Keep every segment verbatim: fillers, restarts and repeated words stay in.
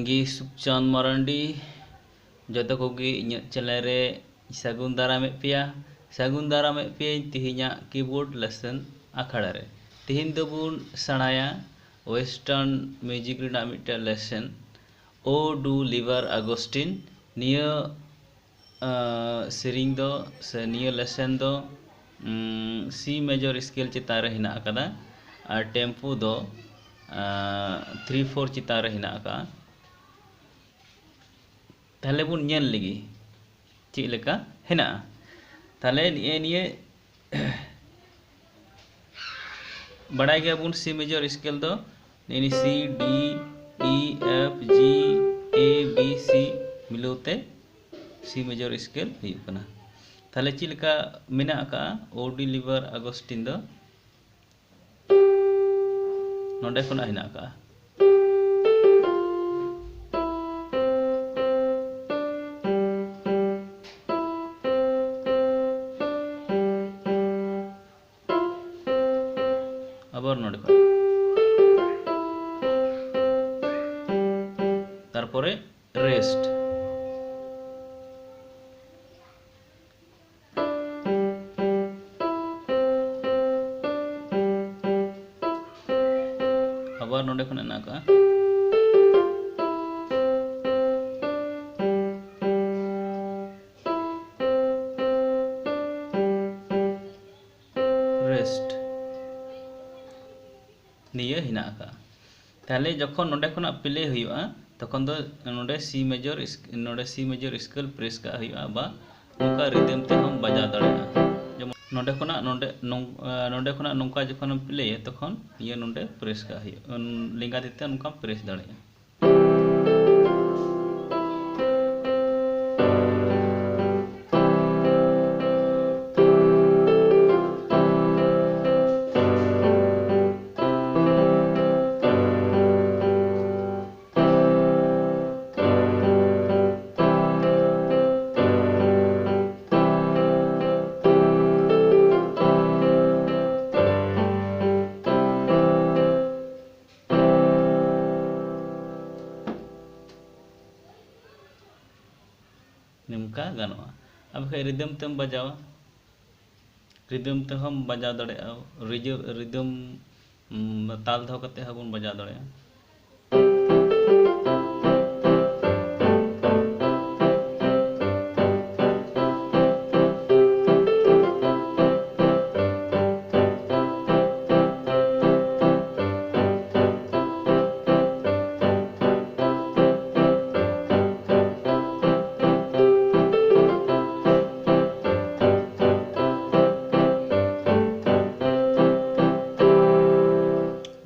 ᱜᱮ ᱥᱩᱠᱪᱟᱸᱫᱽ ᱢᱟᱨᱟᱱᱰᱤ, ᱡᱚᱛᱚ ᱠᱚᱜᱮ ᱤᱧᱟᱹᱜ ᱪᱮᱱᱮᱞ ᱨᱮ ᱥᱟᱹᱜᱩᱱ ᱫᱟᱨᱟᱢᱮᱫ ᱯᱮᱭᱟ᱾ ᱥᱟᱹᱜᱩᱱ ᱫᱟᱨᱟᱢᱮᱫ ᱯᱮᱭᱟᱧ ᱛᱮᱦᱮᱧᱟᱜ ᱠᱤᱵᱳᱨᱰ ᱞᱮᱥᱚᱱ ᱟᱠᱷᱲᱟ ᱨᱮ᱾ ᱛᱮᱦᱮᱧ ᱫᱚᱵᱚᱱ ᱥᱮᱬᱟᱭᱟ ᱳᱭᱮᱥᱴᱟᱨᱱ ᱢᱤᱣᱡᱤᱠ ᱨᱮᱱᱟᱜ ᱢᱤᱫᱴᱮᱱ ᱞᱮᱥᱚᱱ, ᱳ ᱰᱩ ᱞᱤᱵᱟᱨ ᱟᱜᱚᱥᱴᱤᱱ᱾ ᱱᱤᱭᱟᱹ ᱟᱸ, ᱥᱮᱨᱮᱧ ᱫᱚ ᱥᱮ ᱱᱤᱭᱟᱹ ᱞᱮᱥᱚᱱ ᱫᱚ, ᱩᱸ, ᱥᱤ ᱢᱮᱡᱚᱨ ᱥᱠᱮᱞ ᱪᱮᱛᱟᱱ ᱨᱮ ᱦᱮᱱᱟᱜ ᱟᱠᱟᱫᱟ ᱟᱨ ᱴᱮᱢᱯᱳ ᱫᱚ, ᱟᱸ, ᱛᱷᱨᱤ ᱯᱷᱳᱨ ᱪᱮᱛᱟᱱ ᱨᱮ ᱦᱮᱱᱟᱜ ᱟᱠᱟᱫᱟ᱾ ᱛᱟᱦᱞᱮ ᱵᱚᱱ ᱧᱮᱞ ᱞᱮᱜᱮ ᱪᱮᱫ ᱞᱮᱠᱟ ᱦᱮᱱᱟᱜᱼᱟ᱾ ᱛᱟᱦᱞᱮ ᱱᱤᱭᱟᱹ, ᱱᱤᱭᱟᱹ ᱵᱟᱲᱟᱭ ᱜᱮᱭᱟᱵᱚᱱ ᱥᱤ ᱢᱮᱡᱚᱨ ᱥᱠᱮᱞ ᱫᱚ ᱱᱤᱭᱟᱹ ᱥᱤ, ᱰᱤ, ᱤ, ᱮᱯᱷ, ᱡᱤ, ᱮ, ᱵᱤ, ᱥᱤ ᱢᱤᱞᱟᱹᱣ ᱛᱮ ᱥᱤ ᱢᱮᱡᱚᱨ ᱥᱠᱮᱞ ᱦᱩᱭᱩᱜ ᱠᱟᱱᱟ᱾ ᱛᱟᱦᱞᱮ ᱪᱮᱫ ᱞᱮᱠᱟ ᱢᱮᱱᱟᱜ ᱟᱠᱟᱫᱼᱟ ᱳ ᱰᱤ ᱞᱤᱵᱟᱨ ᱟᱜᱚᱥᱴᱤᱱ ᱫᱚ? ᱱᱚᱰᱮ ᱠᱷᱚᱱᱟᱜ ᱦᱮᱱᱟᱜ ᱟᱠᱟᱫᱼᱟ᱾ ᱟᱵᱟᱨ ᱱᱚᱰᱮ ᱠᱷᱚᱱ, ᱛᱟᱨᱯᱚᱨᱮ ᱨᱮᱥᱴ᱾ ᱟᱵᱟᱨ ᱱᱚᱰᱮ ᱠᱷᱚᱱ ᱦᱮᱱᱟᱜ ᱟᱠᱟᱫᱼᱟ᱾ ᱨᱮᱥᱴ᱾ ᱱᱤᱭᱟᱹ ᱦᱮᱱᱟᱜ ᱟᱠᱟᱫᱼᱟ᱾ ᱛᱟᱦᱞᱮ ᱡᱚᱠᱷᱚᱱ ᱱᱚᱰᱮ ᱠᱷᱚᱱᱟᱜ ᱯᱞᱮ ᱦᱩᱭᱩᱜᱼᱟ, ᱛᱚᱠᱷᱚᱱ ᱫᱚ ᱱᱚᱰᱮ ᱥᱤ ᱢᱮᱡᱚᱨ ᱤᱥ-, ᱱᱚᱰᱮ ᱥᱤ ᱢᱮᱡᱚᱨ ᱥᱠᱮᱞ ᱯᱨᱮᱥ ᱠᱟᱜ ᱦᱩᱭᱩᱜᱼᱟ, ᱵᱟ ᱱᱚᱝᱠᱟ ᱨᱤᱫᱮᱢ ᱛᱮᱦᱚᱸᱢ ᱵᱟᱡᱟᱣ ᱫᱟᱲᱮᱭᱟᱜᱼᱟ᱾ ᱡᱮᱢᱚᱱ ᱱᱚᱰᱮ ᱠᱷᱚᱱᱟᱜ ᱱᱚᱰᱮ ᱱᱚᱝ-, ᱟᱸ, ᱱᱚᱰᱮ ᱠᱷᱚᱱᱟᱜ ᱱᱚᱝᱠᱟ ᱡᱚᱠᱷᱚᱱᱮᱢ ᱯᱞᱮᱭᱟ, ᱛᱚᱠᱷᱚᱱ ᱱᱤᱭᱟᱹ ᱱᱚᱰᱮ ᱯᱨᱮᱥ ᱠᱟᱜ ᱦᱩᱭᱩᱜᱼᱟ, ᱞᱮᱸᱜᱟ ᱛᱤ ᱛᱮ ᱱᱚᱝᱠᱟᱢ ᱯᱨᱮᱥ ᱫᱟᱲᱮᱭᱟᱜᱼᱟ᱾ ᱱᱚᱝᱠᱟ ᱜᱟᱱᱚᱜᱼᱟ᱾ ᱟᱨ ᱵᱟᱠᱷᱟᱡ ᱨᱤᱫᱟᱹᱢ ᱛᱮᱢ ᱵᱟᱡᱟᱣᱟ, ᱨᱤᱫᱟᱹᱢ ᱛᱮᱦᱚᱸᱢ ᱵᱟᱡᱟᱣ ᱫᱟᱲᱮᱭᱟᱜᱼᱟ, ᱨᱤᱡᱟᱹ-, ᱨᱤᱫᱟᱹᱢ, ᱩᱢ, ᱛᱟᱞ ᱫᱚᱦᱚ ᱠᱟᱛᱮ ᱦᱚᱸᱵᱚᱱ ᱵᱟᱡᱟᱣ ᱫᱟᱲᱮᱭᱟᱜᱼᱟ᱾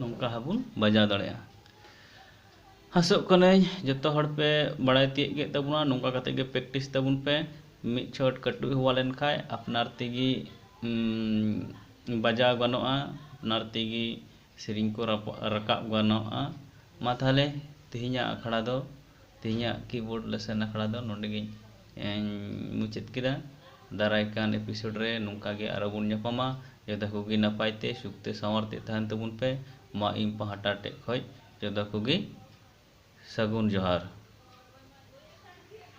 ᱱᱚᱝᱠᱟ ᱦᱚᱸᱵᱚᱱ ᱵᱟᱡᱟᱣ ᱫᱟᱲᱮᱭᱟᱜᱼᱟ᱾ ᱟᱥᱚᱜ ᱠᱟᱹᱱᱟᱹᱧ ᱡᱚᱛᱚ ᱦᱚᱲ ᱯᱮ ᱵᱟᱲᱟᱭ ᱛᱤᱭᱳᱜ ᱠᱮᱫ ᱛᱟᱵᱚᱱᱟ᱾ ᱱᱚᱝᱠᱟ ᱠᱟᱛᱮ ᱜᱮ practice ᱛᱟᱵᱚᱱ ᱯᱮ᱾ ᱢᱤᱫ ᱪᱷᱚᱴ ᱠᱟᱹᱴᱩᱵ ᱦᱮᱣᱟ ᱞᱮᱱ ᱠᱷᱟᱡ ᱟᱯᱱᱟᱨ ᱛᱮᱜᱮ, ᱩᱢ, ᱵᱟᱡᱟᱣ ᱜᱟᱱᱚᱜᱼᱟ, ᱟᱯᱱᱟᱨ ᱛᱮᱜᱮ ᱥᱮᱨᱮᱧ ᱠᱚ ᱨᱟᱯ-, ᱨᱟᱠᱟᱵ ᱜᱟᱱᱚᱜᱼᱟ᱾ ᱢᱟ ᱛᱟᱦᱚᱞᱮ ᱛᱮᱦᱮᱧᱟᱜ ᱟᱠᱷᱲᱟ ᱫᱚ, ᱛᱮᱦᱮᱧᱟᱜ keyboard lesson ᱟᱠᱷᱲᱟ ᱫᱚ ᱱᱚᱰᱮ ᱜᱤᱧ, ᱮᱧ, ᱢᱩᱪᱟᱹᱫ ᱠᱮᱫᱟ᱾ ᱫᱟᱨᱟᱭ ᱠᱟᱱ episode ᱨᱮ ᱱᱚᱝᱠᱟ ᱜᱮ ᱟᱨᱚ ᱵᱚᱱ ᱧᱟᱯᱟᱢᱟ᱾ ᱡᱚᱛᱚ ᱠᱚᱜᱮ ᱱᱟᱯᱟᱭ ᱛᱮ, ᱥᱩᱠ ᱛᱮ, ᱥᱟᱶᱟᱨ ᱛᱮ ᱛᱟᱦᱮᱱ ᱛᱟᱵᱚᱱ ᱯᱮ᱾ ᱢᱟ ᱤᱧ ᱯᱟᱦᱴᱟ ᱴᱷᱮᱡ ᱠᱷᱚᱡ ᱡᱚᱛᱚ ᱠᱚᱜᱮ ᱥᱟᱹᱜᱩᱱ ᱡᱚᱦᱟᱨ᱾